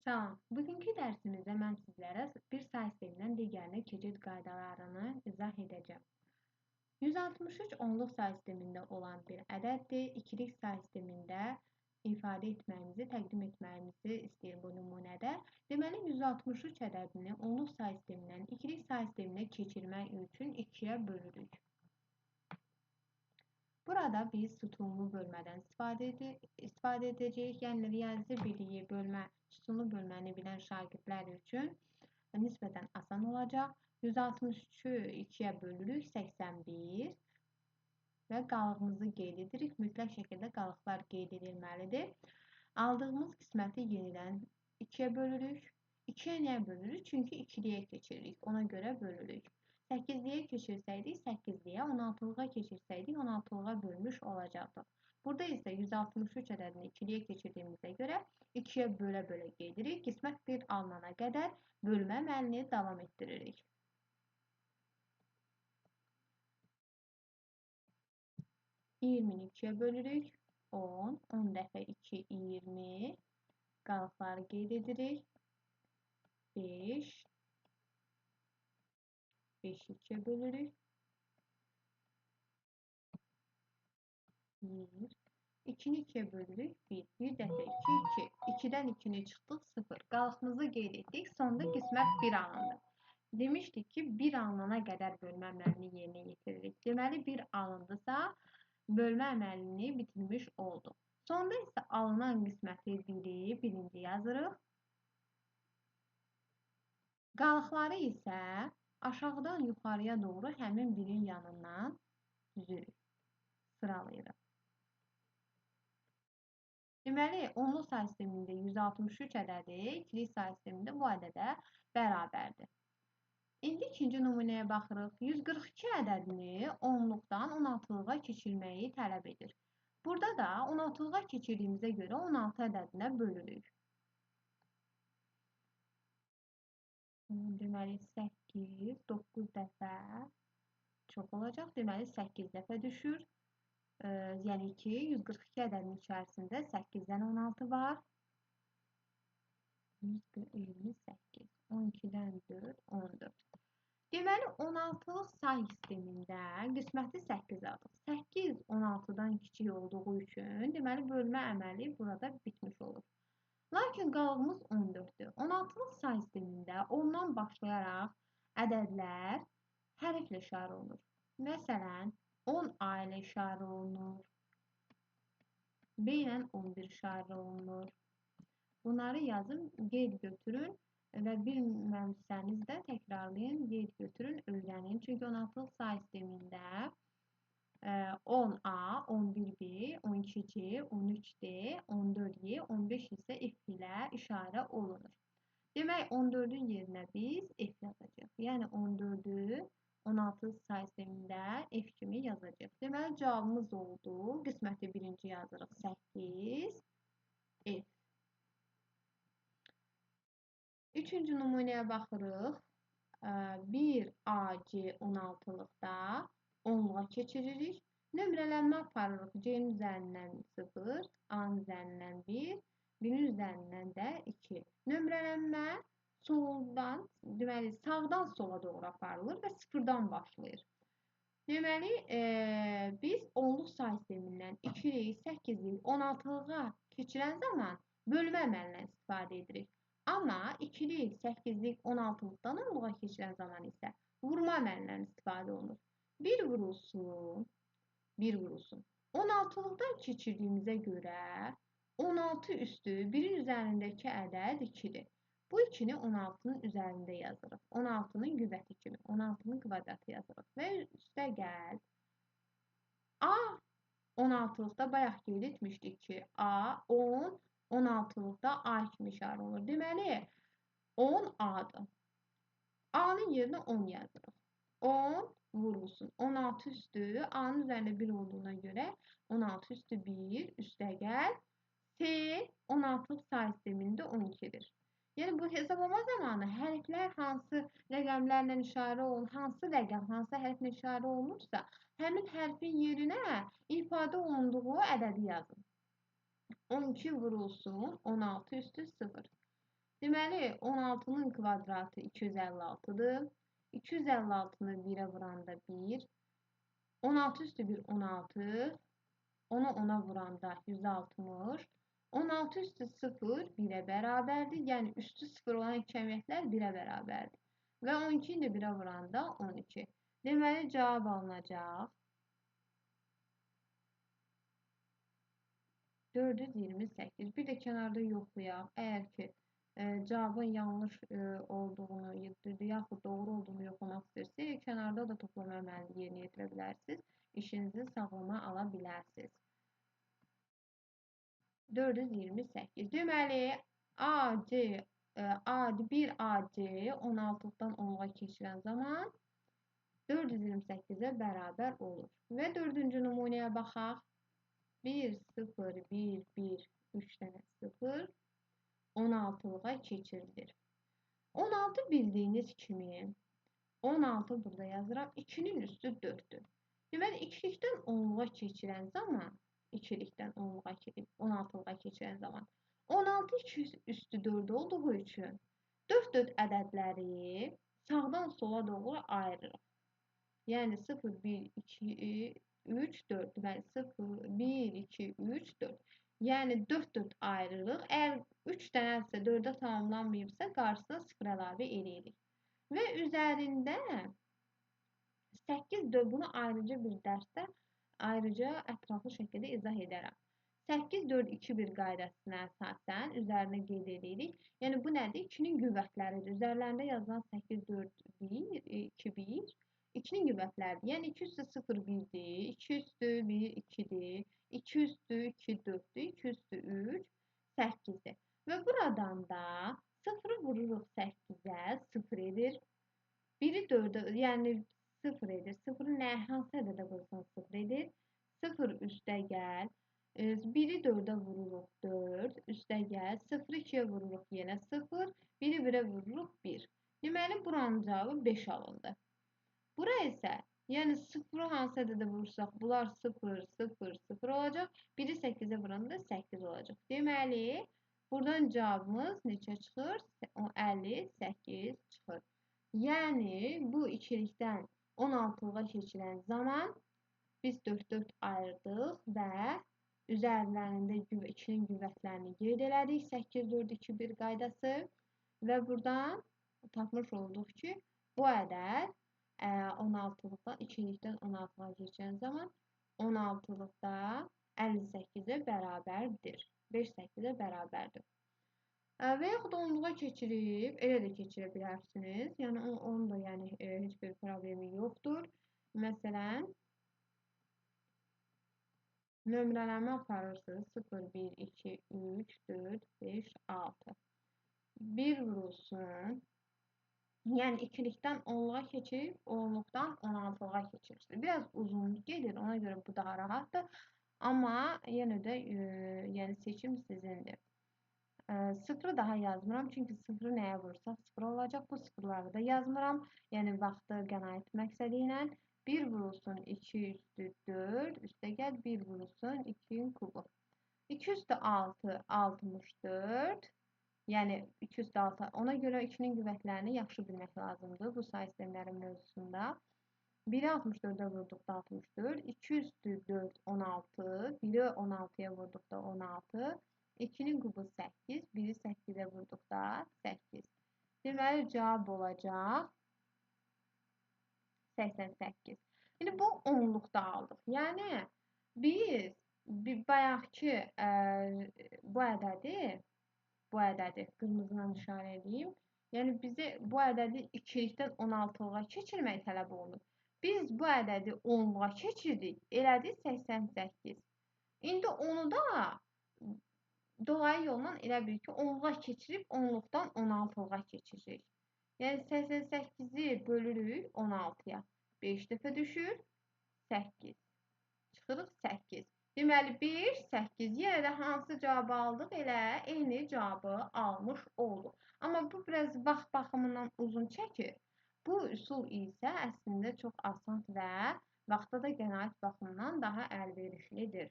Salam. Bugünkü dərsimizdə mən sizlərə bir say sistemindən digərinə keçid qaydalarını izah edəcəm. 163 onluq say sistemində olan bir ədəddir. İkilik say sistemində ifadə etməyimizi, təqdim etməyimizi istəyir bu nümunədə. Deməli, 163 ədədini onluq say sistemindən ikilik say sisteminə keçirmək üçün 2-yə bölürük. Burada biz sütunlu bölmədən istifadə edəcəyik. Yəni, riyazi biliyi bölmə, sütunlu bölməni bilən şagirdlər üçün nisbətən asan olacaq. 163-ü 2-yə bölürük, 81 və qalığımızı qeyd edirik. Mütləq şəkildə qalıqlar qeyd edilməlidir. Aldığımız qisməti yenidən 2-yə bölürük. 2-yə niyə bölürük? Çünki ikiliyə keçiririk. Ona görə bölürük. 8-liyə keçirsəydik 8-liyə, 16-lığa keçirsəydik 16-lığa bölmüş olacaqdıq. Burada isə 163 ədədini ikiliyə keçirdiyimizə görə 2-yə bölə-bölə gedirik. Qismət 1 alınana qədər bölmə əməlini davam etdiririk. 20-ni 2-yə bölürük. 10, 10 dəfə 2, 20. Qalıqları qeyd edirik. 5, 5-i 2-yə bölürük. 1. 2-ni 2-yə bölürük. 1. 1 dəfə 2, 2. 2-dən 2-ni çıxdıq, 0. Qalıqımızı qeyd etdik. Sonda qismət 1 alındı. Demişdik ki, 1 alınana qədər bölmə əməlini yerinə yetiririk. Deməli, 1 alındısa, bölmə əməlini bitirmiş olduq. Sonda isə alınan qisməti 1-i birinci yazırıq. Qalıqları isə aşağıdan yuxarıya doğru həmin birin yanından düzürük, sıralayırıq. Deməli, onluq say sistemində 163 ədədi ikilik say sistemində bu ədədə bərabərdir. İndi ikinci nümunəyə baxırıq. 142 ədədini onluqdan 16-lığa keçirməyi tələb edir. Burada da 16-lığa keçirdiyimizə görə 16 ədədinə bölürük. Deməli, 8, 9 dəfə çox olacaq. Deməli, 8 dəfə düşür. Yəni ki, 142 ədədinin içərisində 8-dən 16 var. 128, 12-dən 4, 14. Deməli, 16-lıq say sistemində qisməti 8 aldıq. 8, 16-dan kiçik olduğu üçün, deməli, bölmə əməli burada bitmiş olur. Lakin qalığımız 14-dür. 16-lıq say sistemində 10-dan başlayaraq ədədlər hərflə işarə olunur. Məsələn, 10A ilə işarə olunur, B ilə 11 işarə olunur. Bunları yazın, qeyd götürün və bilməmişsəniz də təkrarlayın, qeyd götürün, öyrənin. Çünki 16-lıq say sistemində 10A, 11B, 12C, 13D, 14Y, 15 isə F ilə işarə olunur. Demək, 14-ün yerinə biz F yazacağıq. Yəni, 14-ü 16 say sistemində F kimi yazacağıq. Deməli, cavabımız oldu. Qisməti birinci yazırıq. 8, F. Üçüncü nümunəyə baxırıq. 1AC 16-lıqda 10-luğa keçiririk. Nömrələnmə aparırıq. C-nin üzərindən 0, A-nın üzərindən 1, 1-in üzərindən də 2. Nömrələnmə soldan, deməli, sağdan sola doğru aparılır və 0-dan başlayır. Deməli, biz onluq say sistemindən 2-lik, 8-lik, 16-lığa keçirən zaman bölmə əməlindən istifadə edirik. Amma 2-lik, 8-lik, 16-lıqdan onluğa keçirən zaman isə vurma əməlindən istifadə olunur. 1 vurulsun, 1 vurulsun. 16-lıqdan keçirdiyimizə görə 16 üstü 1-in üzərindəki ədəd 2-dir. Bu 2-ni 16-nın üzərində yazırıq. 16-nın qüvvəti kimi, 16-nın kvadratı yazırıq. Və üstə gəl. A 16-lıqda bayaq qeyd etmişdik ki, A 10, 16-lıqda A kimi işarə olunur. Deməli, 10 A-dır. A-nın yerinə 10 yazırıq. 10 vurulsun. 16 üstü A-nın üzərində 1 olduğuna görə 16 üstü 1 üstə gəl. C 16-lıq say sistemində 12-dir. Yəni, bu hesablama zamanı hərflər hansı rəqəmlərlə işarə olunur, hansı rəqəm, hansı hərflə işarə olunursa, həmin hərfin yerinə ifadə olunduğu ədədi yazın. 12 vurulsun, 16 üstü 0. Deməli, 16-nın kvadratı 256-dır. 256-nı 1-ə vuranda 1. 16 üstü 1, 16. 10-u 10-a vuranda 160. 16 üstü 0, 1-ə bərabərdir. Yəni, üstü 0 olan kəmiyyətlər 1-ə bərabərdir. Və 12-ni də 1-ə vuranda 12. Deməli, cavab alınacaq 428. Bir də kənarda yoxlayaq. Əgər ki, cavabın yanlış olduğunu, yaxud doğru olduğunu yoxlamaq istəyirsiniz, kənarda da toplama əməlini yerinə yetirə bilərsiniz. İşinizi sağlama ala bilərsiniz. 428. Deməli, AC, 1AC 16-dan 10-a keçirən zaman 428-ə bərabər olur. Və dördüncü nümunəyə baxaq. 1, 0, 1, 1, 3 dənə 0, 16-lığa keçirilir. 16 bildiyiniz kimi, 16 burada yazıram, 2-nin üstü 4-dür. Deməli, ikilikdən 10-luğa keçirən zaman, ikilikdən 16-lığa keçirən zaman, 16 2 üstü 4 olduğu üçün 4-4 ədədləri sağdan sola doğru ayırırıq. Yəni 0, 1, 2, 3, 4. Deməli, 0, 1, 2, 3, 4. Yəni 4-4 ayırırıq. Əgər 3 dənəsə 4-ə tamamlanmayıbsa, qarşısına 0 əlavə eləyirik. Və üzərində 8, 4, bunu ayrıca bir dərsdə ayrıca ətraflı şəkildə izah edərəm. 8, 4, 2, 1 qaydasına əsasən üzərinə qeyd edirik. Yəni, bu nədir? 2-nin qüvvətləridir. Üzərlərində yazılan 8, 4, 1, 2, 1, 2-nin qüvvətləridir. Yəni, 2 üstü 0, 1-dir, 2 üstü 1, 2-dir, 2 üstü 2, 4-dür, 2 üstü 3, 8-dir. Və buradan da 0-ı vururuq 8-ə, 0 edir. 1-i 4-ə, yəni 0 edir. 0-ı nə, hansı ədədə vurursan 0 edir. 0 üstə gəl. 1-i 4-ə vururuq 4, üstə gəl. 0-ı 2-yə vururuq yenə 0, 1-i 1-ə vururuq 1. Deməli, buranın cavabı 5 alındı. Bura isə, yəni 0-ı hansı ədədə vursaq, bunlar 0, 0, 0 olacaq. 1-i 8-ə vuranda 8 olacaq. Deməli, buradan cavabımız neçə çıxır? 58 çıxır. Yəni, bu ikilikdən 16-lığa keçirən zaman biz 4-4 ayırdıq və üzərlərində 2-nin qüvvətlərini qeyd elədik. 8, 4, 2, 1 qaydası və buradan tapmış olduq ki, bu ədəd 16-lıqdan, ikilikdən 16-lığa keçən zaman 16-lıqda 58-ə bərabərdir. 5 8-ə bərabərdir. Və yaxud 10-luğa keçirib, elə də keçirə bilərsiniz. Yəni, onun da yəni, heç bir problemi yoxdur. Məsələn, nömrələnmə aparırsınız. 0, 1, 2, 3, 4, 5, 6. 1 vurulsun. Yəni, ikilikdən 10-luğa keçirib, 10-luqdan 16-lığa keçirirsiniz. Biraz uzun gedir, ona görə bu daha rahatdır. Amma yenə də yəni seçim sizindir. 0-ı daha yazmıram, çünki 0-ı nəyə vursaq 0 olacaq. Bu sıfırları da yazmıram. Yəni, vaxtı qənaət məqsədi ilə 1 vurulsun 2 üstü 4, üstə gəl 1 vurulsun 2-nin kubu. 2 üstü 6, 64. Yəni, 2 üstü 6. Ona görə 2-nin qüvvətlərini yaxşı bilmək lazımdır bu say sistemləri mövzusunda. 1-i 64-ə vurduqda 64, 2 üstü 4, 16, 1-i 16-ya vurduqda 16, 2-nin kubu 8, 1-i 8-ə vurduqda 8. Deməli, cavab olacaq 88. İndi bu 10-luqda aldıq. Yəni, biz bayaqki bu ədədi qırmızıdan işarə edeyim. Yəni, bizi bu ədədi ikilikdən 16-lığa keçirmək tələb olunur. Biz bu ədədi 10-luğa keçirdik, elədi 88. İndi onu da dolayı yolla elə bil ki, 10-luğa keçirib 10-luqdan 16-lığa keçiririk. Yəni, 88-i bölürük 16-ya. 5 dəfə düşür, 8. Çıxırıq 8. Deməli, 5, 8. Yenə də hansı cavabı aldıq? Elə eyni cavabı almış olduq. Amma bu biraz vaxt baxımından uzun çəkir. Bu üsul isə əslində çox asan və vaxta da qənaət baxımından daha əlverişlidir.